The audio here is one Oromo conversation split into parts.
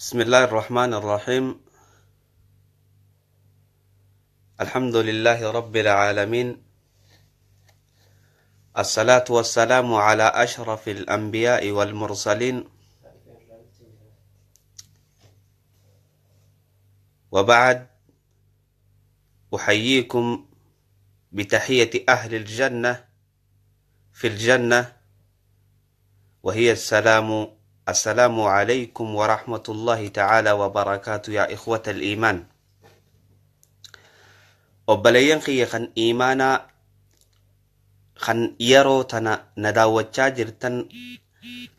بسم الله الرحمن الرحيم. الحمد لله رب العالمين، الصلاة والسلام على أشرف الأنبياء والمرسلين، وبعد. أحييكم بتحية أهل الجنة في الجنة، وهي السلام. السلام عليكم ورحمة الله تعالى وبركاته يا إخوة الإيمان. Obboleeyyan kiyya kan iimaanaa kan yeroo tana na daawwachaa jirtan,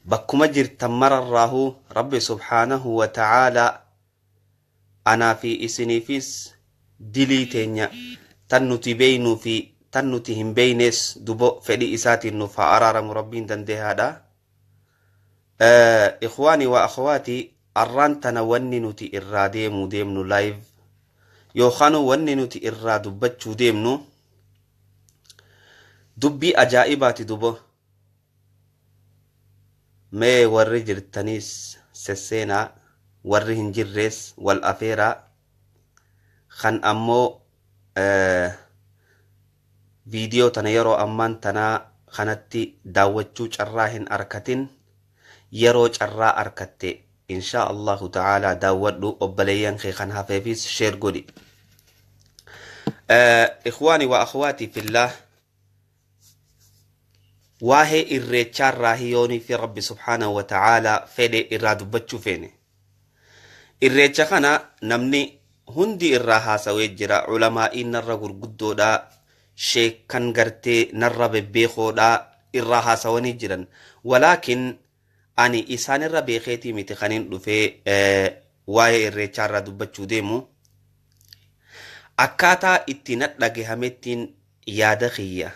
bakkuma jirtan mararraahuu Rabbi subhaanahu wa ta'aalaa anaa fi isiniifis dilii teenya tan nuti beeynuu fi tan nuti hin beeynes dubo fedhii isaatiin nuuf haa araaramu Rabbiin dandeehaadha. Ikhwaanii wa akhwaatii, arraan tana wanni nuti irraa deemuu deemnu live yookaan wanni nuti irraa dubbachuu deemnu dubbii ajaa'ibaati dubo. Mee warri jirtaniis sesseenaa, warri hin jirrees wal afeeraa, kan ammoo viidiyoo tana yeroo ammaan tanaa kanatti daawwachuu carraa hin arkatin, yeroo carraa arkatte insha Allahu ta'ala daawwadhu, obboleeyyan kee kan hafeefis share godhi. Ikhwaani wa akhwaati fillah, waa'ee irreechaarraa hiyoonii fi Rabbi subhaanahu wa ta'ala fedhe irraa dubbachuu feene. Irreecha kana namni hundi irraa haasawee jira. Ulamaa'iin narra gurguddoodha, sheekkan gartee narra bebbeekoodha irraa haasawanii jiran. Walaakin ani isaanirra beekeetii miti kaniin dhufee waa'ee irreechaarraa dubbachuu deemu. Akkaataa itti nadhagahamettiin yaada kiyya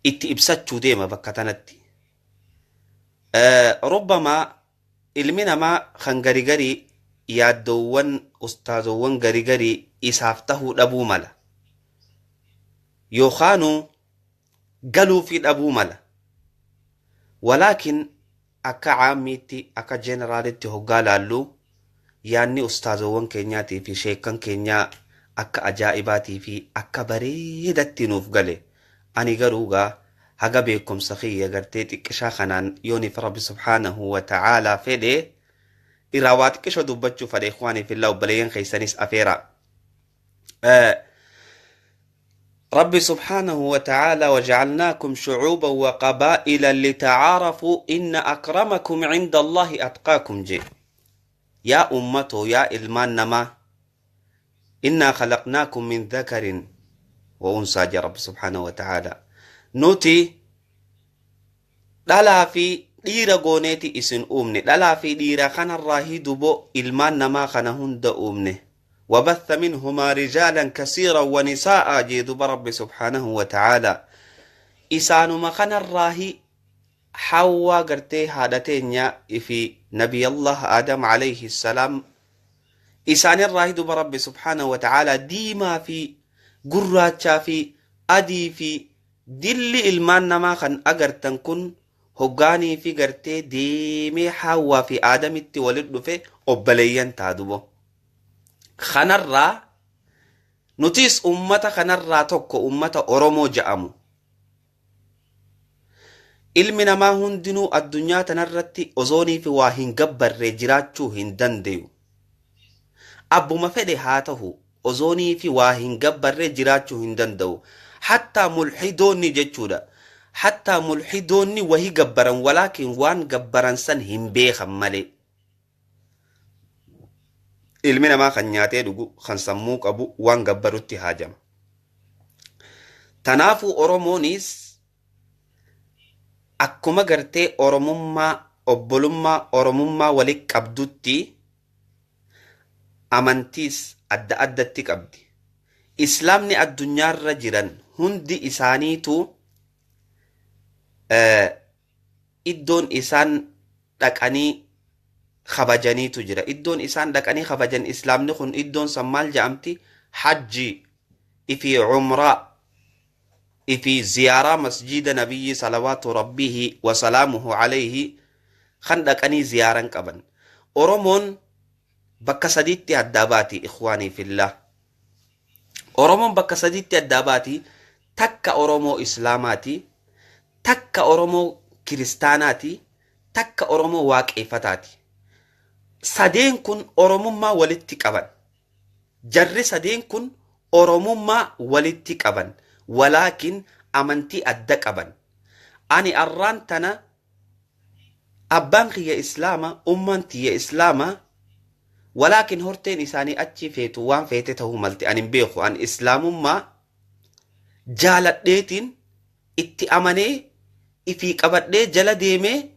itti ibsachuu deema bakka tanatti. Rubbamaa ilmi namaa kan gari garii yaaddoowwan ustaazowwan gari garii isaaf tahuu dhabuu mala. Yookaanuu galuufii dhabuu mala. Walaakin akka caammiitti, akka jeneraalitti hoggaa laallu, yaanni ustaazowwan keenyaatii fi sheekkan keenyaa akka ajaa'ibaatii fi akka bareedatti nuuf gale. Ani garuu gaa haga beekumsa kiyya gartee xiqqishaa kanaan yooniif Rabbi subhaanahu wa ta'aalaa fedhe irraa waa xiqqishoo dubbachuu fedhe. Ikhwaanii fillah, obboleeyyan keessanis afeera. ربي سبحانه وتعالى: وجعلناكم شعوبا وقبائل لتعارفوا إن أكرمكم عند الله أتقاكم جي. يا أمته، يا إلمان نما، إنا خلقناكم من ذكر وأنثى جي رب سبحانه وتعالى. Nuti dhalaa fi dhiira gooneeti isin uumne. Dhalaa fi dhiira kanarraa hidubo ilmaan namaa kana hunda uumne. وبث منهما رجالا كثيرا ونساء جيدب رب سبحانه وتعالى. إسانما كان الراهي حوا قرتي هادتين في نبي الله آدم عليه السلام. إسان الراهي دب رب سبحانه وتعالى ديما في gurraacha fi adii fi dilli ilmaan namaa kan agartan kun hoggaanii fi gartee deemee Hawwaa fi Aadamitti walit dhufe obboleeyyan taa dubo. Kanarraa nutis ummata kanarraa tokko, ummata Oromoo ja'amu. Ilmi namaa hundinuu addunyaa tanarratti ozoonii fi waa hin gabbarree jiraachuu hin dandayu. Abbuma fedhe haa ta'u, ozoonii fi waa hin gabbarree jiraachuu hin danda'u. Hattaa mulhidoonni jechuudha. Hattaa mulhidoonni wahi gabbaran, walaakin waan gabbaran san hin beekan malee. Ilmi namaa kan nyaatee dhugu, kan sammuu qabu, waan gabbarutti haajama. Tanaafuu Oromoonis akkuma gartee Oromummaa, obbolummaa Oromummaa walit qabdutti amantiis adda addatti qabdi. Islaamni addunyaarra jiran hundi isaaniitu iddoon isaan dhaqanii kabajaniitu jira. Iddoon isaan dhaqanii kabajan islaamni kun iddoon san maal jedhamti? Hajji ifi umraa ifi ziyaaraa masjida nabiyyi salawaatu rabbihi wa salaamuhu alayhi kan dhaqanii ziyaaran qaban. Oromoon bakka sadiitti addaa baati, ikhwaanii fillah. Oromoon bakka sadiitti addaa baati. Takka Oromoo Islaamaati, takka Oromoo Kiristaanaati, takka Oromoo Waaqeeffataati. Sadeen kun Oromummaa walitti qaban. Jarri sadeen kun Oromummaa walitti qaban. Walaakin amantii adda qaban. Ani arraan tana abbaan kiyya Islaama, ummaan tiyya Islaama, walaakin horteen isaanii achi feetu waan feete ta'uu malte ani hin beeku. An Islaamummaa jaaladheetiin itti amanee ifii qabadhee jala deemee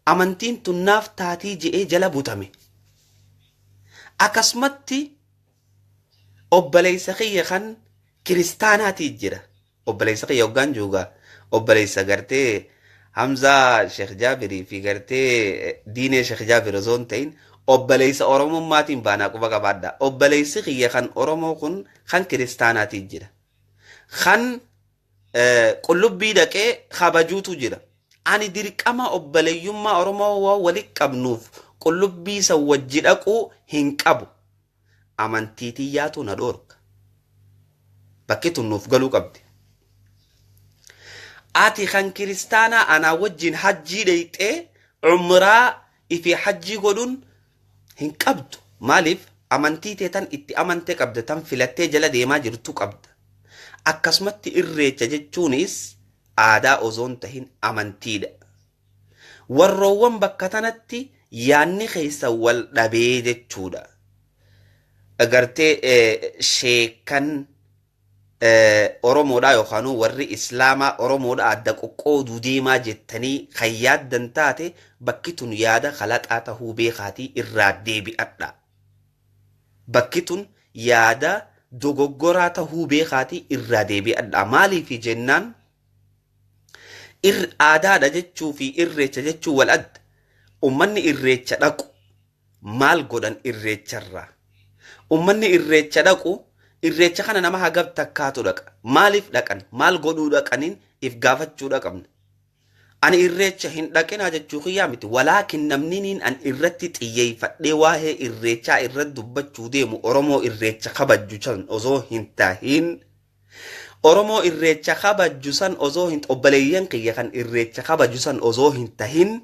amantiin tun naaf taatii je'ee jala butame. Akkasumatti obboleessa kiyya kan kiristaanaatii jira. Obboleessa kiyya hoggaan juugaa obboleessa gartee Hamzaa Sheekh Jaabirii fi gartee Diinee Sheekh Jaabir osoo hin ta'in obboleessa Oromummaatiin baanaa quba qabaadha. Obboleessi kiyya kan Oromoo kun kan kiristaanaatii jira. Kan Qullubbii dhaqee kabajuutu jira. Ani dirqama obboleeyyummaa Oromoo waan walitti qabnuuf qullubbii san wajji dhaquu hin qabu. Amantii tiyyaatu na dhoorka. Bakki tun nuuf galuu qabdi. Ati kan kiristaanaa anaa wajjin hajjii dheyxee umraa ifi hajjii godhuun hin qabdu. Maaliif? Amantii tee tan itti amante qabda, tan filattee jala deemaa jirtu qabda. Akkasumatti irreecha jechuunis aadaa osoo hin tahin amantiidha. Warroowwan bakka tanatti yaanni keessa wal dhabee jechuudha. Gartee sheekan Oromoodhaa yookaan warri Islaamaa Oromoodhaa adda qoqqooduu deemaa jettanii kan yaaddan taate bakki tun yaada kalaxaa tahuu beekaatii irraa deebi'adha. Bakki tun yaada dogoggoraa tahuu beekaatii irraa deebi'adha. Maaliif jennaan aadaadha jechuu fi irreecha jechuu wal adda. Ummanni irreecha dhaqu maal godhan irreecharraa? Ummanni irreecha dhaqu irreecha kana nama hagam takkaatu dhaqa? Maaliif dhaqan? Maal godhuu dhaqaniin if gaafachuu qabna. Ani irreecha hin dhaqinaa jechuu kiyyaa miti. Walaakin namni niin an irratti xiyyeeffadhee waa'ee irreechaa irratti dubbachuu deemu Oromoo irreecha kabajju san osoo hin tahin, Oromoo irreecha kabajju san osoo hin, obboleeyyan kiyya kan irreecha kabaju san osoo hin tahin,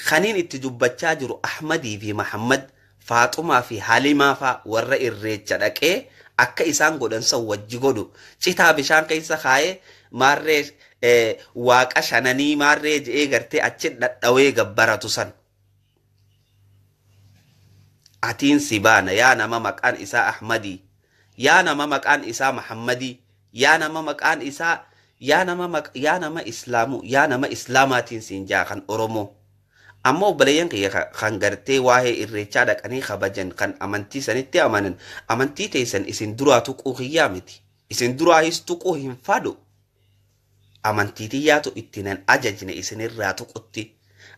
kaniin itti dubbachaa jiru Ahmadii fi Mahammad, Faaxumaa fi Halimaa faa warra irreecha dhaqee akka isaan godhan san wajji godhu, citaa bishaan keessa kaayee maarree waaqa shananii maarree je'ee gartee achi dhadhawee gabbaratu san. Atiin si baana, yaa nama maqaan isaa Ahmadii, yaa nama maqaan isaa Mahammadii, yaa nama maqaan isaa, yaa nama Islaamu, yaa nama Islaamaatiin siin jaa kan Oromoo. Ammoo obboleeyyan kiyya kan gartee waa'ee irreechaa dhaqanii kabajan, kan amantii sanitti amanan, amantii teessan isin duraa tuquu kiyyaa miti. Isin duraahis tuquu hin fadhu. Amantii tiyyaatu itti nan ajajne isinirraa tuqutti.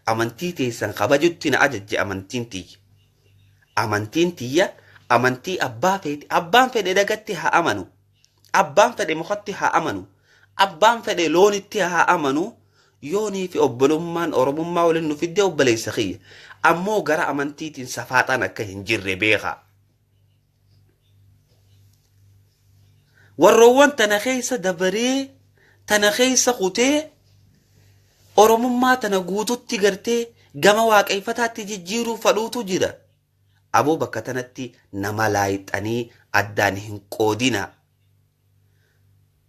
Amantii teessan kabajutti na ajajje amantiin tiyya. Amantiin tiyya amantii abbaa feeti. Abbaan fedhe dhagatti haa amanu. Abbaan fedhe mukatti haa amanu. Abbaan fedhe loonitti haa amanu. Yoonii fi obbolummaan Oromummaa waliin nu fiddee obboleessa kiyya. Ammoo gara amantiitiin safaaxaan akka hin jirre beekaa. Warroowwan tana keessa dabaree tana keessa kutee Oromummaa tana guututti gartee gama waaqeffataatti jijjiiruu fadhuutu jira. Aboo bakka tanatti nama laayixanii addaan hin qoodina.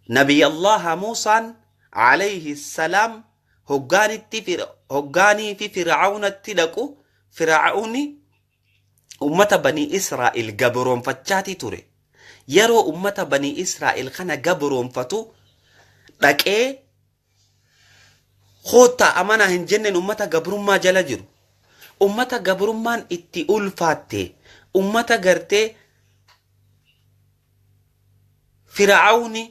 Nabiy Allaha Muusaan alayhi salaam hoggaanii fi Fir'aawnatti dhaqu, Fir'aawni ummata Banii Israa'el gabroonfachaatii ture. Yeroo ummata Banii Israa'el kana gabroonfatu dhaqee koottaa amanaa hin jenneen ummata gabrummaa jala jiru. Ummata gabrummaan itti ulfaatte, ummata gartee Fir'aawni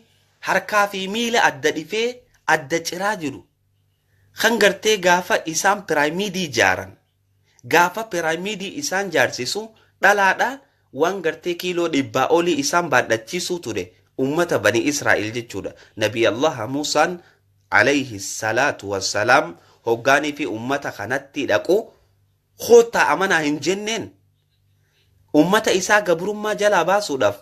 harkaa fi miila adda dhifee adda ciraa jiru. Kan gartee gaafa isaan piraamiidii ijaaran, gaafa piraamiidii isaan jaarsisu dhalaadha waan gartee kiiloo 100 olii isaan baadhachiisuu ture ummata Bani Israa'el jechuudha. Nabi Allah Muusaan alayhi salaatu wassalaam hoggaanii fi ummata kanatti dhaqu Koottaa amanaa hin jenneen. Ummata isaa gabrummaa jalaa baasuudhaaf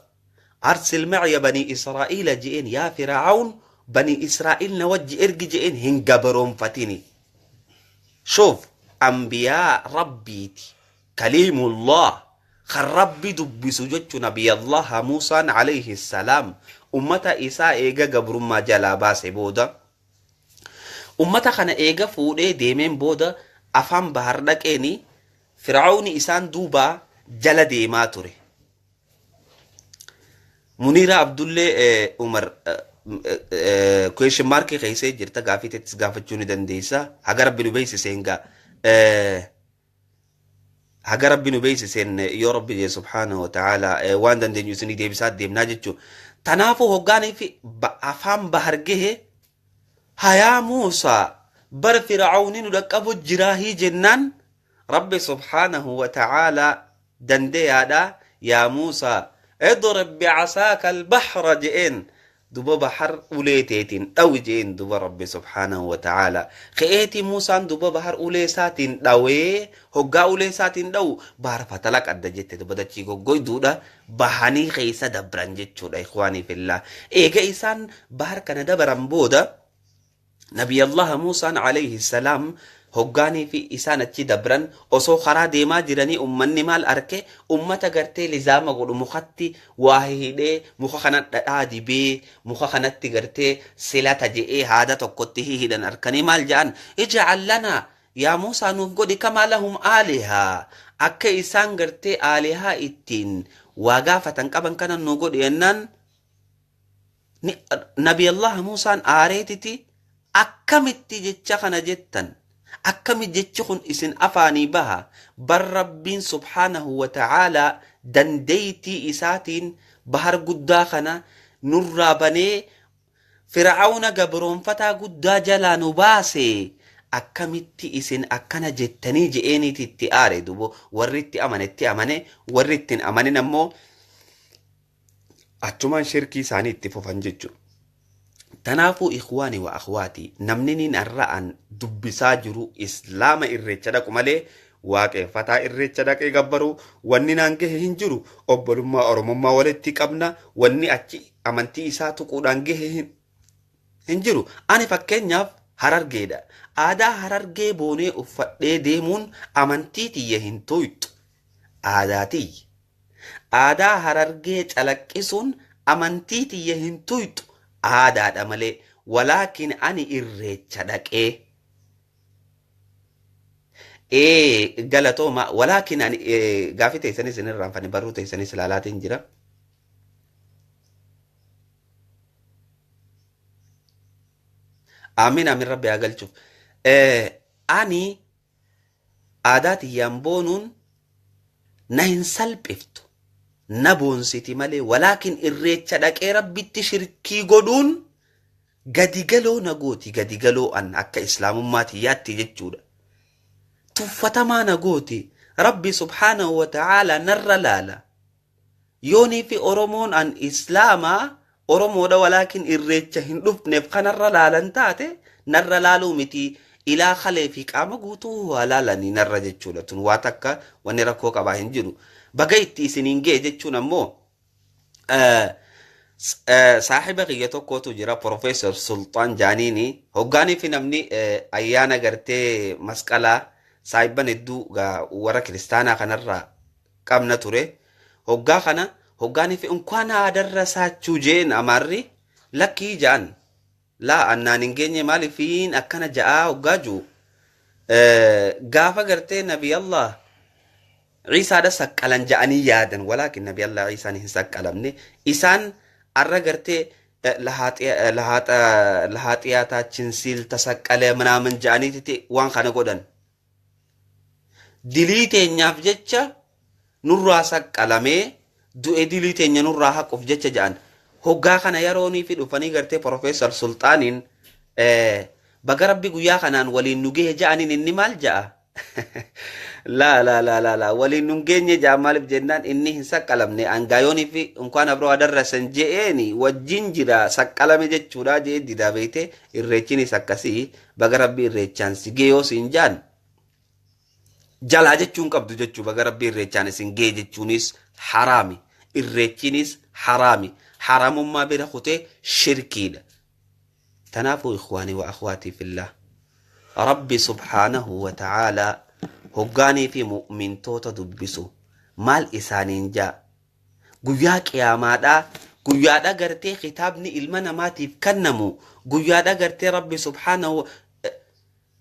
arsil maciya banii Israa'iila je'een, yaa Fir'aawn banii Israa'iil na wajji ergi je'een, hin gabroonfatini. Shuuf, ambiyaa Rabbiiti, kaliimullah, kan Rabbi dubbisu jechu Nabiyallaha Muusaan alayhi salaam ummata isaa eega gabrummaa jalaa baase booda, ummata kana eega fuudhee deemeen booda afaan bahar dhaqeeni, Fir'aawni isaan duubaa jala deemaa ture. Muniira Abdullee Umar question mark keessee jirta, gaafii teettis gaafachuu ni dandeessa. Haga Rabbi nu beeksiseen gaa. Haga Rabbi nu beeksiseen, yoo Rabbi jee subhaanahu wa ta'ala, waan dandeenyu isinii deebisaa deemnaa jechuudha. Tanaafuu hoggaanii fi afaan bahar gahe, hayaa Muusaa, bar Fir'aawni nu dhaqqabu jiraahii jennaan, Rabbi subhaanahu wa ta'ala dandeeyaadha, yaa Muusaa idrib bi'asaaka al-bahra je'een. Duba bahar ulee teetiin dhawi je'een. Duba Rabbi subhaanahu wa ta'ala ka'eetii Muusaan duba bahar ulee isaatiin dhawee, hoggaa ulee isaatiin dhawu bahar fatala qadda jette, duba dachii goggoyduudha bahanii keessa dabran jechuudha. Ikhwaanii fillah, eega isaan bahar kana dabaran booda, Nabiyallah Muusaan alayhi salaam hoggaanii fi isaan achi dabran, osoo karaa deemaa jiranii ummanni maal arke? Ummata gartee lizaama godhu, mukatti waa hidhee, muka kana dhadhaa dibee, muka kanatti gartee silata je'ee haada tokkotti hidhan arkanii maal ja'an? Ij'al lanaa yaa Muusaa, nuuf godhi, kamaa lahum aalihaa, akka isaan gartee aalihaa ittiin waa gaafatan qaban kana nu godhi jennaan, Nabiyallah Muusaan aareetiti, akkamitti jecha kana jettan? Akkami jechi kun isin afaanii baha? Bar Rabbiin subhaanahu wa ta'aalaa dandeeytii isaatiin bahar guddaa kana nurraa banee Fir'aawna gabroonfataa guddaa jalaa nu baase, akkamitti isin akkana jettanii je'eeniiti itti aare. Dubo warri itti amane itti amane, warri ittiin amanin ammoo achumaan shirkii isaanii itti fufan jechuudha. Tanaafuu ikhwaani wa akhwaati, namni niin arra'an dubbisaa jiru Islaama Irreecha dhaqu malee waaqeffataa Irreecha dhaqee gabbaru wanni naan gahe hin jiru. Obbolummaa Oromummaa walitti qabna, wanni achi amantii isaa tuquudhaan gahe hin jiru. Ani fakkeenyaaf Harargeedha. Aadaa Harargee boonee uffadhee deemuun amantii tiyya hin tuyxu. Aadaa tiyya. Aadaa Harargee calaqqisuun amantii tiyya hin tuyxu. Aadaadha malee. Walaakin ani Irreecha dhaqee. Ee galatooma, walaakin ani gaafii teessanis hin irraanfanne, barruu teessanis ilaalaatiin jira. Amiin amiin, Rabbi haa galchuuf. Ani aadaa tiyyaan boonuun na hin salphiftu. Na boonsiti malee, walaakin Irreecha dhaqee Rabbitti shirkii godhuun gadi galoo na gooti, gadi galoo an akka Islaamummaa tiyyaatti jechuudha. Tuffatamaa na gooti. Rabbi subhaanahu wa ta'ala narra laala. Yoonii fi Oromoon an Islaamaa Oromoodha, walaakin Irreecha hin dhufneef kanarra laalan taate, narra laaluu miti, ilaa kalee fi qaama guutuu waa laalanii narra jechuudha. Tun waa takka wanni rakkoo qabaa hin jiru. Baga itti isiniin ga'e jechuun ammoo saahiba kiyya tokkotu jira, Profeesar Sulxaan Jaaniini. Hoggaanii fi namni ayyaana gartee masqalaa saahibban hedduu warra kiristaanaa kanarraa qabna ture. Hoggaa kana hoggaanii fi እንኳን አደረሳችሁ jeen, Amaarri lakkii ja'an, laa annaan hin geenye, maaliifiin akkana ja'aa hoggaa jiru, gaafa gartee Nabi Allah Ciisaadha saqqalan ja'anii yaadan, walaakin Nabi Allah Ciisaan hin saqqalamne. Isaan arra gartee ለኃጢአታችን ሲል ተሰቀለ ምናምን ja'aniiti waan kana godhan. Dilii teenyaaf jecha nurraa saqqalamee du'e, dilii teenya nurraa haquuf jecha ja'an. Hoggaa kana yeroonii fi dhufanii gartee Profeesar Sulxaaniin baga Rabbi guyyaa kanaan waliin nu gahe ja'aniin, inni maal ja'a? Laa laa laa laa laa, waliin nu geenye ja'a. Maaliif jennaan, inni hin saqqalamne, angaayoonii fi እንኳን አብሮ አደረሰን je'eeni wajjin jira saqqalame jechuudha jee didaa beeyte. Irreechinis akkasii, baga Rabbi Irreechaan si gee yoo siin jaan. Jalaa jechuun qabdu jechuu baga rabbi irreechaan isin gee jechuunis haraami. Irreechinis haraami. Haraamummaa bira kutee shirkiidha. Tanaafuu ikhwaanii wa akhwaatii fillah. Rabbi subhaanahu wa ta'aalaa hoggaanii fi mu'mintoota dubbisu maal isaaniin jaa? Guyyaa qiyaamaadhaa guyyaadha gartee kitaabni ilma namaatiif kennamu guyyaadha gartee rabbi subhaanahu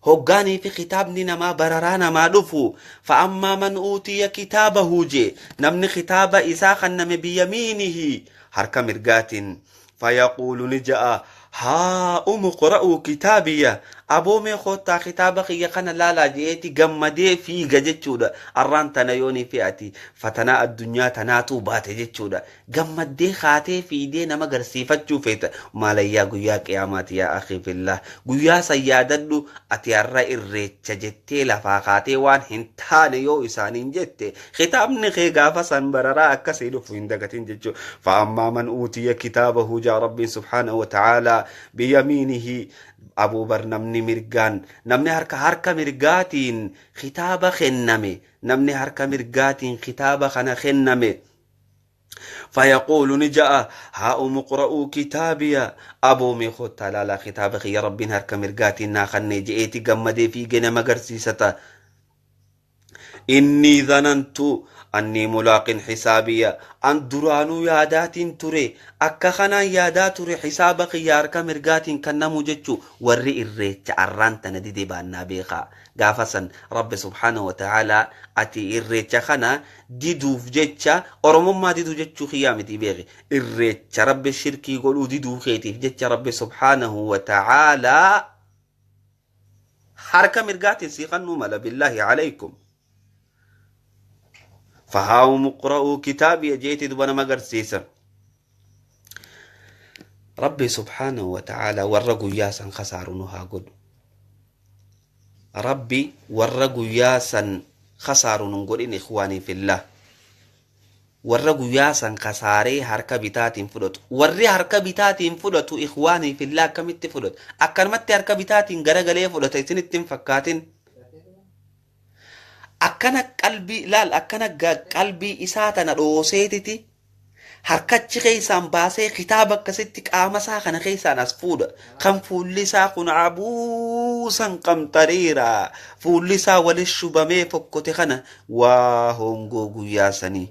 hoggaanii fi kitaabni namaa bararaa namaa dhufu fa'ammaa man uutiya kitaabahu jee namni kitaaba isaa kenname biyamiinihi harka mirgaatiin fayaquulu ni ja'a haa umu qra'uu kitaabiya aboo mee koottaa kitaaba kiyya kana laalaa je'eeti gammadee fiiga jechuudha. Arraan tana yoonii fi ati fatanaa addunyaa tanaatuu baate jechuudha. Gammaddee kaatee fiidee nama garsiifachuu feeta. Maalayyaa guyyaa qiyaamaati yaa akhi fillah. Guyyaa san yaadadhu ati har'a irreecha jettee lafaa kaatee waan hin taane yoo isaaniin jette kitaabni kee gaafa san bararaa akkasii dhufu hin dagatin jechuudha. Fa'ammaa man uutiya kitaabahu jaa rabbiin subhaanahu wa ta'aalaa biyamiinihi abuubar namni mirgaan namni harka harka mirgaatiin kitaaba kenname namni harka mirgaatiin kitaaba kana kenname فيقول نجاء ها اقرؤوا كتابي أبو ميخو لا كتابك يا ربي هرك مرقاتي ناخني جئتي قمدي في جنة مقرسيسة إني ظننت أني ملاق حسابي أن درانو يادات تري أكا خنا يادات تري حسابك يا أركا مرقات كنمو جتشو وري الريتش عران تندي بانا بيخا قافسا رب سبحانه وتعالى أتي الريتش خنا ديدوف جتشا أرمو ما ديدو جتشو خيامتي بيغي الريتش رب الشركي يقولوا ديدو خيتي جتش رب سبحانه وتعالى حركة مرقات سيخنو ملا بالله عليكم فهاو مقرأوا كتابي جيت دبنا مقرسيسا ربي سبحانه وتعالى ورقوا ياسا خسارونها قد ربي ورقوا ياسا خسارون قل إن إخواني في الله ورقوا ياسا خساري هركا بتاتين فلوت وري هركا بتاتين فلوت إخواني في الله كم اتفلوت أكرمت هركا بتاتين غرقلي فلوت يسن فكاتين akkana qalbii laal akkana qalbii isaa tana dhooseetiti harkachi keessaan baasee kitaaba akkasitti qaama isaa kana keessaan as fuudha. Kan fuulli isaa kun abuusan qamxariira. Fuulli isaa walis shubamee fokkote kana waa hongoo guyyaa sanii.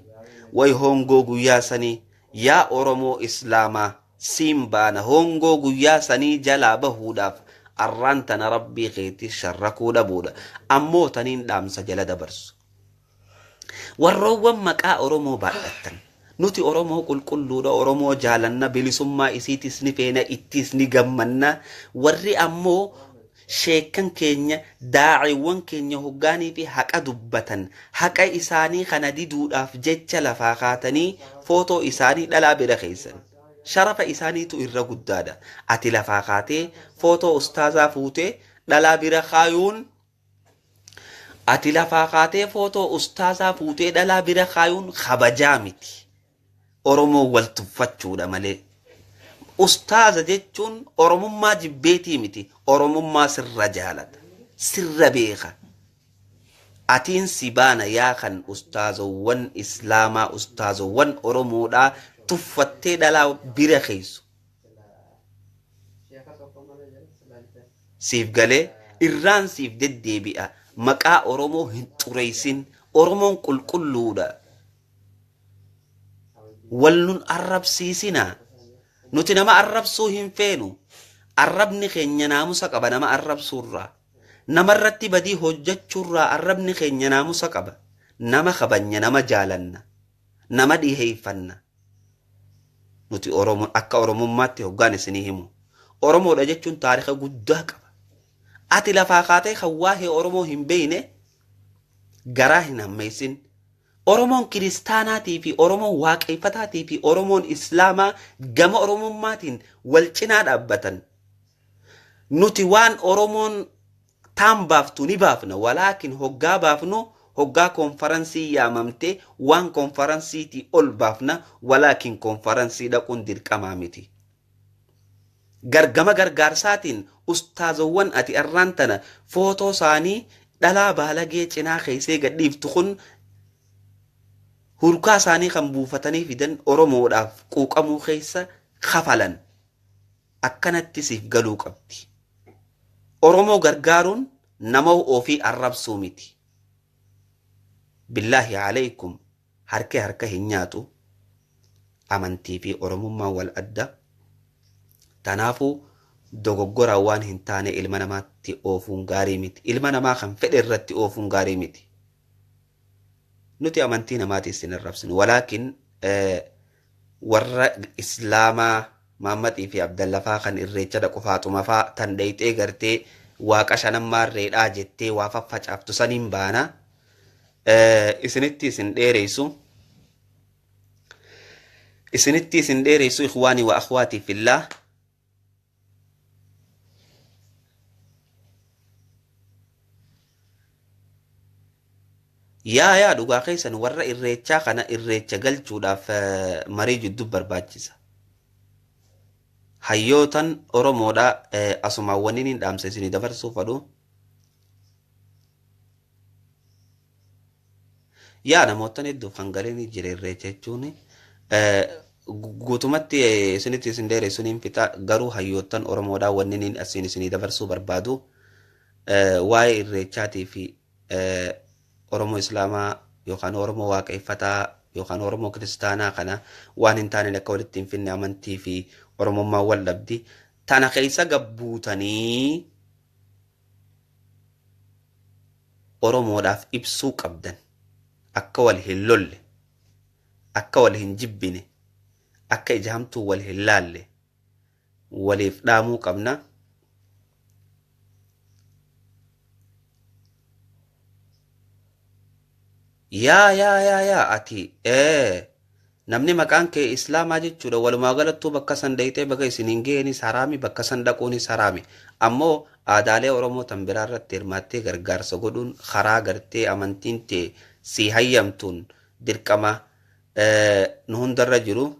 Way hongoo guyyaa sanii yaa Oromoo Islaamaa siin baana hongoo guyyaa sanii jalaa bahuudhaaf arraan tana rabbii keetii sharrakuu dhabuudha. Ammoo taniin dhaamsa jala dabarsu. Warroowwan maqaa Oromoo baadhattan. Nuti Oromoo qulqulluudha, Oromoo jaalanna, bilisummaa isiitis ni feena, ittis ni gammanna. Warri ammoo sheekan keenya, daaciiwwan keenya hoggaanii fi haqa dubbatan, haqa isaanii kana diduudhaaf jecha lafaa kaatanii footoo isaanii dhalaa bira keessan. Sharafa isaaniitu irra guddaadha. Ati lafaa kaatee footoo ustaazaa fuutee dhalaa bira kaayuun ati lafaa kaatee footoo ustaazaa fuutee dhalaa bira kaayuun kabajaa miti. Oromoo wal tuffachuudha malee. Ustaaza jechuun Oromummaa jibbeetii miti. Oromummaa sirra jaalata. Sirra beeka. Atiin si baana yaa kan ustaazowwan Islaamaa ustaazowwan Oromoodhaa tuffattee dhalaa bira keessu. Siif galee irraan siif deddeebi'a. Maqaa Oromoo hin xureessin. Oromoon qulqulluudha. Wal nun arrabsiisinaa. Nuti nama arrabsuu hin feenu. Arrabni keenya naamusa qaba nama arrabsuurraa. Namarratti badii hojjechuurraa arrabni keenya naamusa qaba. Nama kabanya, nama jaalanna, nama dhiheeffanna. Nuti Oromoo akka Oromummaatti hoggaan isinii himu. Oromoodha jechuun taarika guddaa qaba. Ati lafaa kaatee kan waa'ee Oromoo hin beekne garaa hin hammeessin. Oromoon kiristaanaatii fi Oromoon waaqeffataatii fi Oromoon Islaamaa gama Oromummaatiin wal cinaa dhaabbatan. Nuti waan Oromoon taan baaftu ni baafna. Walaakin hoggaa baafnu hoggaa konfaransii yaamamtee waan konfaransiitii ol baafna. Walaakin konfaransii dhaquun dirqamaa miti. Gargama gargaarsaatiin ustaazowwan ati arraan tana footoo isaanii Dhalaa baalagee cinaa keessee gadhiiftu kun hurkaa isaanii kan buufatanii fidan Oromoodhaaf quuqamuu keessa kafalan akkanatti siif galuu qabdi. Oromoo gargaaruun nama ofii arrabsuu miti. Billaahi alaykum, harki harka hin nyaatu. Amantii fi Oromummaan wal adda. Tanaafuu dogoggoraan waan hin taane ilma namaatti oofuun gaarii miti. Ilma namaa kan fedhe irratti oofuun gaarii miti. Nuti amantii namaati isin arrabsinu. Walaakin warra Islaamaa Maammadii fi Abdallafaa kan irreecha dhaqu, Faaxumafaa tan dheyxee gartee waaqa shanammaarreedhaa jettee waa faffacaaftu saniin baana. Isinitti isin dheereysu. Isinitti isin dheereysu, ikhwaanii wa akhwaatii fillah. Yaa dhugaa keessan, warra irreechaa kana irreecha galchuudhaaf marii jidduu barbaachisa. Hayyootan Oromoodha asumaan wanni hin dhaamsa isinii dabarsuu fadhu. Yaa namootan hedduuf kan galeen jira irreecha jechuun guutumatti isinitti isin dheeressuun hin fixa, garuu hayyootan Oromoodha wanni inni asiin isinii dabarsuu barbaadu waa'ee irreechaatii fi Oromoo Islaamaa yookaan Oromoo Waaqeffataa yookaan Oromoo Kiristaanaa kana waan hin taane akka walitti hin finne, amantii fi Oromummaan wal dhabdi. Tana keessa gabbuutanii Oromoodhaaf ibsuu qabdan. Akka wal hin lolle, akka wal hin jibbine, akka ija hamtuu wal hin laalle waliif dhaamuu qabna. Yaa ati namni maqaan kee Islaamaa jechuudha, walumaa galattuu bakka san dhayxee baga isin hin geenis haraami, bakka san dhaquunis haraami. Ammoo aadaalee Oromoo tan biraa irratti hirmaattee gargaarsa godhuun karaa gartee amantiin tee si hayyamtuun dirqama nu hundarra jiru.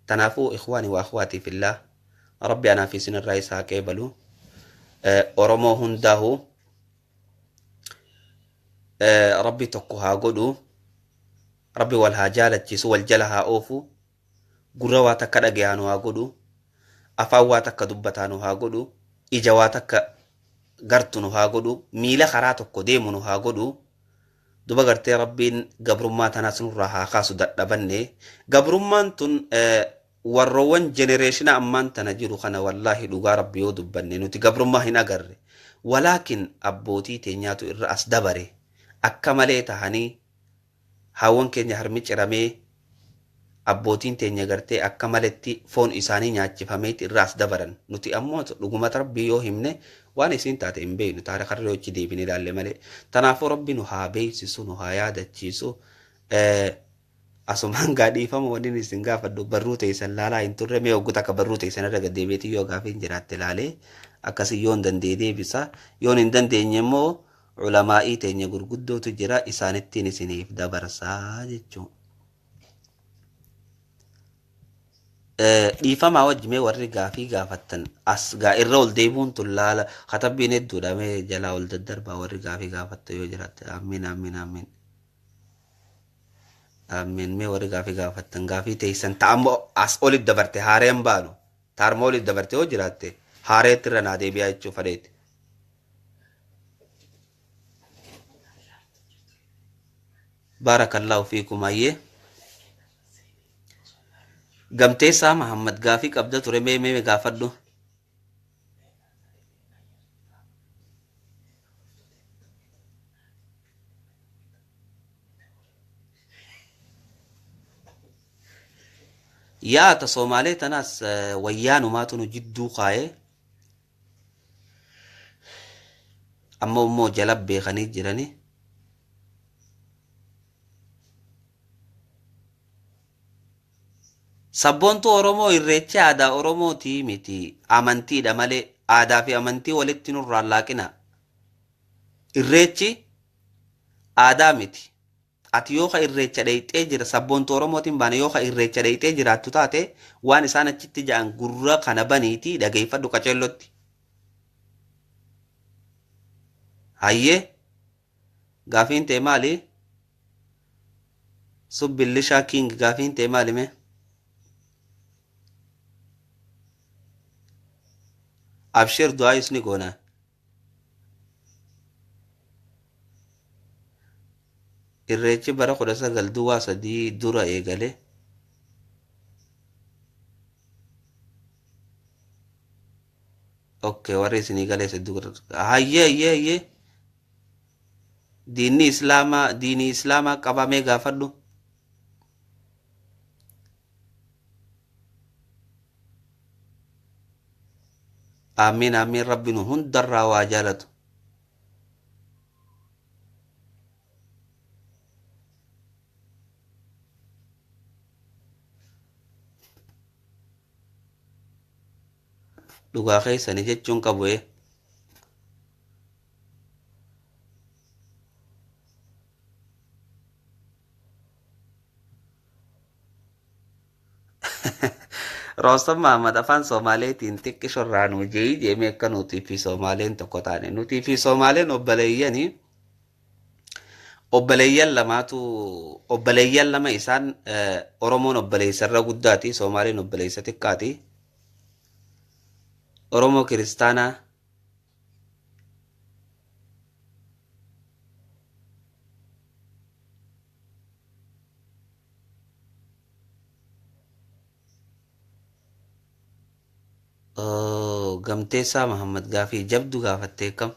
Tanaafuu ikhwaani wa akhwaatii fillah, Rabbi anaa fi isinirraa isaa qeebalu. Oromoo hundaahu Rabbi tokko haa godhu. Rabbi wal haa jaalachiisu, wal jala haa oofu. Gurra waa takka dhagayaanu haa godhu. Afaan waa takka dubbataanu haa godhu. Ija waa takka gartu nu haa godhu. Miila karaa tokko deemu nu haa godhu. Duba gartee Rabbiin gabrummaa tanaas nurraa haa kaasu dadhabanne. Gabrummaan tun warroowwan jenereeshina ammaan tana jiru kana, wallaahi dhugaa Rabbi yoo dubbanne, nuti gabrummaa hin agarre. Walaakin abbootii teenyaatu irra as dabare. Akka malee tahanii haawwan keenya harmi ciramee, abbootiin teenya gartee akka maletti foon isaanii nyaachifameeti irra as dabaran. Nuti ammoo dhugumata Rabbii yoo himne waan isiin taate hin beeknu, taarikarra yoo achi deebine ilaalle malee. Tanaafuu Rabbi nu haa beeksisu, nu haa yaadachiisu. Asumaan gaa dhiifama wanni isin gaafadhu, barruu teessan laalaa hin turre. Mee hoggu takka barruu teessan irra gaddeebiitii yoo gaafii hin jiraatte laalee akkasii yoon danda'e deebisa, yoon hin dandeenye immoo ulamaa'ii teenya gurguddootu jira, isaanittiin isiniif dabarsaa jechuudha. Dhiifamaa wajji, mee warri gaafii gaafattan as gaa irra ol deebi'uun tun laala katabbiin hedduudha, mee jalaa ol daddarbaa warri gaafii gaafattan yoo jiraatte. Amiin, amiin, amiin, amiin. Mee warri gaafii gaafattan gaafii teessan ta'ammoo as olit dabarte haareen baanu taarma olit dabarte yoo jiraatte haareetti irra naa deebi'aa jechuu fadheeti. Baarakallaahu fiikum. Ayyee, Gamteessaa Mahammad gaafii qabda ture, mee mee gaafadhu. Yaa ta Soomaalee tanaas wayyaanumaatu nu jidduu kaayee, amma immoo jala beekanii jiranii. Sabboontuu Oromoo, irreechi aadaa Oromootii miti, amantiidha malee. Aadaa fi amantii walitti nurraan laaqina. Irreechi aadaa miti. Ati yoo ka irreecha dheeyxee jira, sabboontuu Oromootiin baane, yoo ka irreecha dheeyxee jiraattu taate, waan isaan achitti ja'an gurra kana baniitii dhageeffadhu qaceellotti. Irreechi aadaa miti. Ati yoo ka irreecha dheeyxee jira, sabboontuu Oromootiin baane, yoo ka irreecha dheeyxee jiraattu taate, waan isaan achitti ja'an gurra kana baniitii dhageeffadhu qaceellotti. Hayyee, gaafiin ta'e maali? Subbillishaa King, gaafiin ta'e maali mee? Abshir, du'aa isni goona. Irreechi bara 1903 dura eegale. Okay, warri isinii galeessa. Hayyee, hayyee, hayyee. Diinni islaamaa, diinii islaamaa qabamee gaafadhu. Amiin, amiin. Rabbi nu hundarraa waa jaalatu. Dhugaa keessanii jechuun qabu ee. Roostan Mahammad afaan Soomaaleetiin xiqqishorraa nuu jeeyi jeemee akka nutii fi Soomaaleen tokko taane. Nutii fi Soomaaleen obboleeyyanii, obboleeyyan lamaatu, obboleeyyan lama isaan. Oromoon obboleessa irra guddaati, Soomaaleen obboleessa xiqqaati. Oromoo kiristaanaa Gamteessaa Mahammad, gaafii jabdu gaafattee kam?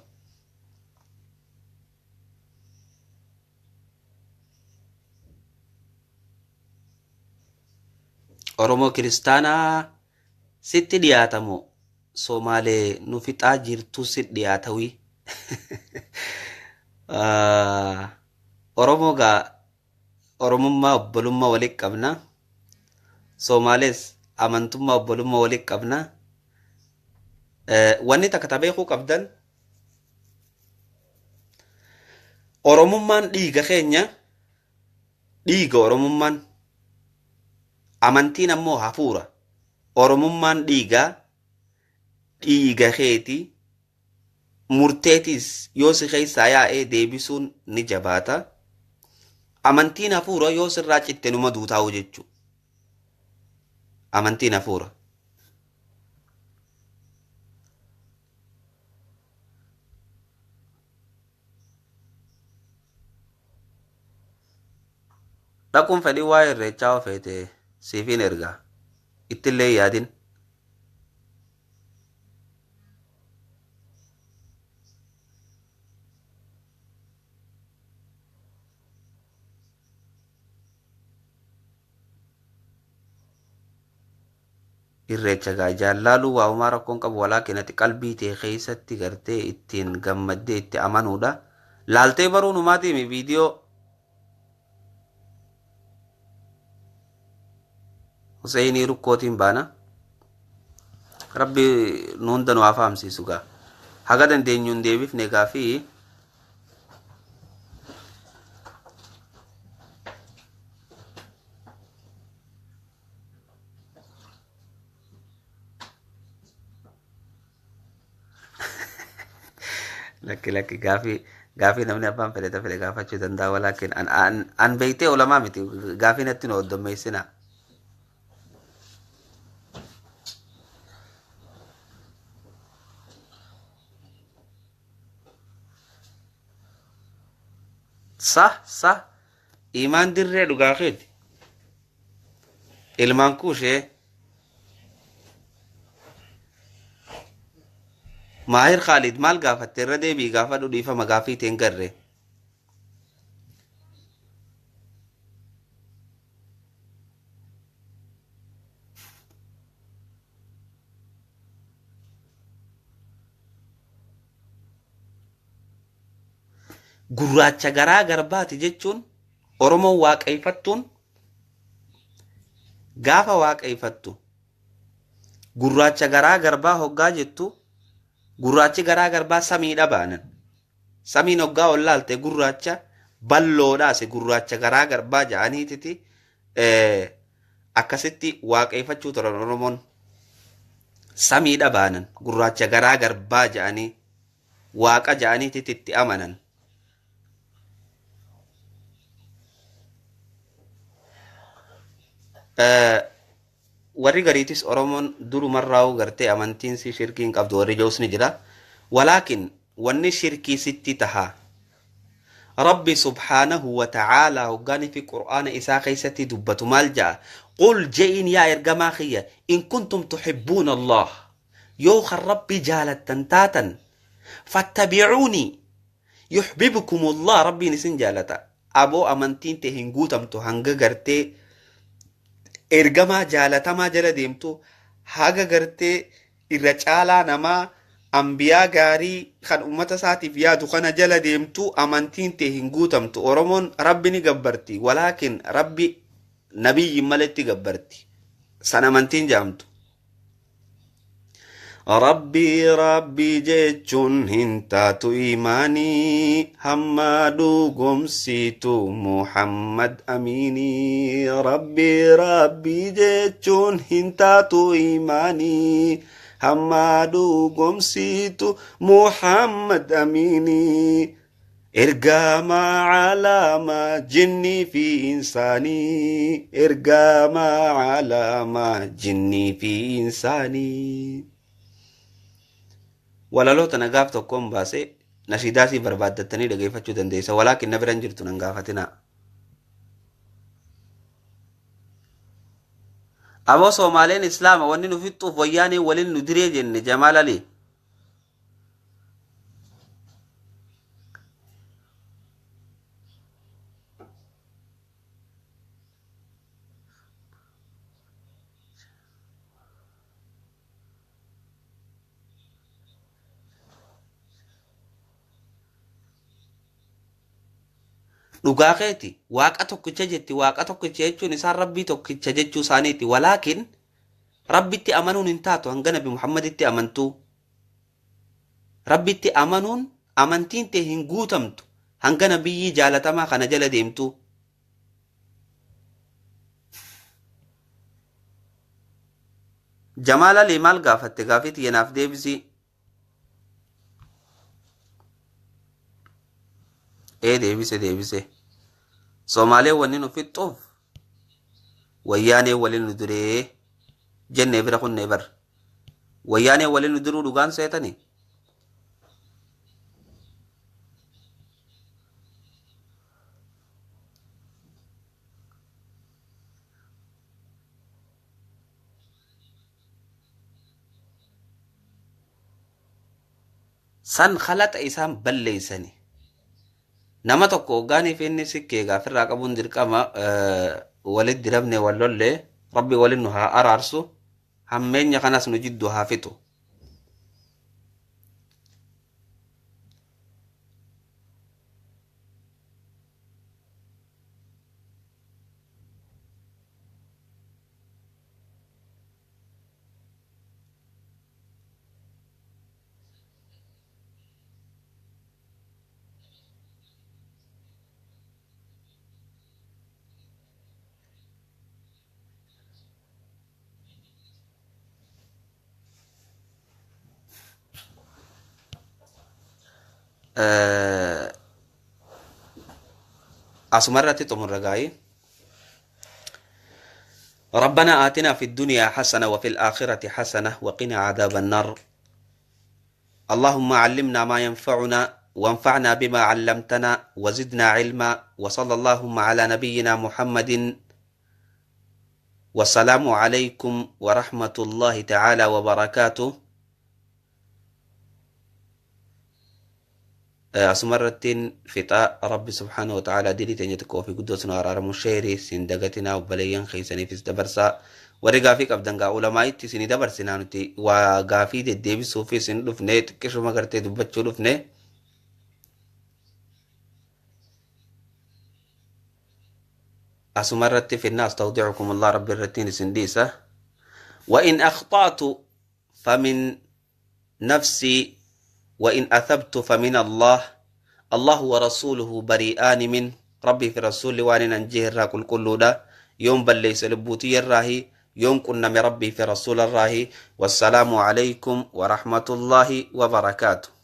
Oromoo kiristaanaa sitti dhiyaatamu, Somaalee nu fixaa jirtu si dhiyaatawii? Oromoo gaa Oromummaa obbolummaa walitti qabna. Somaalees amantummaa obbolummaa walitti qabna. Wanni takka ta beekuu qabdan, Oromummaan dhiiga keenya, dhiiga Oromummaan, amantiin ammoo hafuura. Oromummaan dhiigaa, dhiiga keeti, murteetis yoo si keessaa yaa'ee deebisuun ni jabaata. Amantiin hafuura, yoo sirraa citte numa duutaa'u jechuudha. Amantiin hafuura. Dhaquun fedhii waa'ee irreechaa yoo feete siifin ergaa. Ittillee yaadin. Irreecha gaa jaallaaluu waa homaa rakkoon qabu, walaakin ati qalbii tee keessatti gartee ittiin gammaddee itti amanuudha. Laaltee baruu numaatiimi viidiyoo Huseenii rukkootiin baana. Rabbi nu hunda nu haa fahamsiisu gaa. Haga dandeenyuun deebifne gaafii. Lakki, lakki, gaafii gaafii namni abbaan fedhe fedhe gaafachuu danda'a, walaakin an an an beeytee ulamaa miti, gaafii natti nu hoddommeessina. Sah, sah, imaan dirree, dhugaa keeti. Ilmaan kuushee Maahir Khaalid, maal gaafatte? Irra deebii gaafadhu, dhiifama, gaafii teen garre. Gurraacha garaa garbaati jechuun Oromoon waaqeeffattuun gaafa waaqeeffattu gurraacha garaa garbaa hoggaa jettu, gurraachi garaa garbaa samiidha baanan. Samiin hoggaa ol laalte gurraacha balloodhaas gurraacha garaa garbaa ja'aniititi akkasitti waaqeeffachuu turan Oromoon. Samiidha baanan gurraacha garaa garbaa ja'anii. Waaqa ja'aniitit itti amanan. Warri gariitis Oromoon durumarraa'uu gartee amantiin si shirkii hin qabdu warri ja'us ni jira. Walaakin wanni shirkii sitti taha. Rabbi subhaanahu wa ta'aalaa hoggaanii fi qur'aana isaa keessatti dubbatu maal ja'a? Qul je'iin yaa ergamaa kiyya, in kuntum tuhibbuuna Allah, yoo kan Rabbi jaalattan taatan, fattabi'uunii yuhbibkumullah, Rabbiin isin jaalata. Aboo, amantiin tee hin guutamtu hanga gartee ergamaa jaalatamaa jala deemtu, haga gartee irra caalaa namaa ambiyaa gaarii kan ummata isaatiif yaadu kana jala deemtu amantiin tee hin guutamtu. Oromoon Rabbi ni gabbarti, walaakin Rabbi nabiyyiin maletti gabbarti. San amantiin jedhamtu. Rabbii Rabbii jechuun hin taatu imaanii, hamma dhugomsitu Muhammad Aminii. Rabbii Rabbii jechuun hin taatu imaanii, hamma dhugomsitu Muhammad Aminii. Ergamaa caalama jinnii fi insaanii, ergamaa caalama jinnii fi insaanii. Walaloo tana gaaf tokkoon baasee nashiidaasii barbaaddattanii dhageeffachuu dandeessa. Walaakin na biran jirtu, nan gaafatinaa. Aboo, Soomaaleen Islaama, wanni nu fixxuuf wayyaanee waliin nu diree jenne, Jamaal Ali. Dhugaa keeti, Waaqa tokkicha jetti. Waaqa tokkicha jechuun isaan Rabbii tokkicha jechuu isaaniiti. Walaakin Rabbitti amanuun hin taatu hanga Nabi Muhammaditti amantuu. Rabbitti amanuun amantiin tee hin guutamtu hanga nabiyyii jaalatamaa kana jala deemtuu. Jamaal Alii, maal gaafatte? Gaafii tiyya naaf deebisii. Ee, deebise, deebise. Soomaaleen wanni nu fixxuuf wayyaanee waliin nu duree jennee bira kunnee bar. Wayyaanee waliin nu duruu dhugaan seetanii? San kalaxa isaan balleeysani. Nama tokko hoggaaniif inni sikkee gaafirraa qabuun dirqama walit diramne wal lolle. Rabbi walin nu haa araarsu, hammeenya kanas nu jiddu haa fixu. Asuma irratti xumurra gaa'ii. ربنا آتنا في الدنيا حسنة وفي الآخرة حسنة وقنا عذاب النار. اللهم علمنا ما ينفعنا، وانفعنا بما علمتنا، وزدنا علما. وصلى اللهم على نبينا محمد، والسلام عليكم ورحمة الله تعالى وبركاته. Asumarrattiin fixaa. Rabbi subhaanahu wa ta'ala dilii teenya xiqqoo fi guddoo sunu araaramu. Sheerii sin dagatinaa, obboleeyyan keessaniifis dabarsaa. Warri gaafii qabdan gaa ulamaa'itti isinii dabarsinaa. Nuti waa gaafii deddeebisuu fi isin dhufne, xiqqishuma gartee dubbachuu dhufne. Asumarratti finna. Astawdicukum Allah, Rabbi irrattiin isin dhiisa. وإن أخطأت فمن نفسي، وإن أثبت فمن الله. الله ورسوله بريئان من ربي في رسول وان ننجيه الرا كل كل دا يوم بل ليس لبوتي الراهي يوم كنا من ربي في رسول الراهي. والسلام عليكم ورحمة الله وبركاته.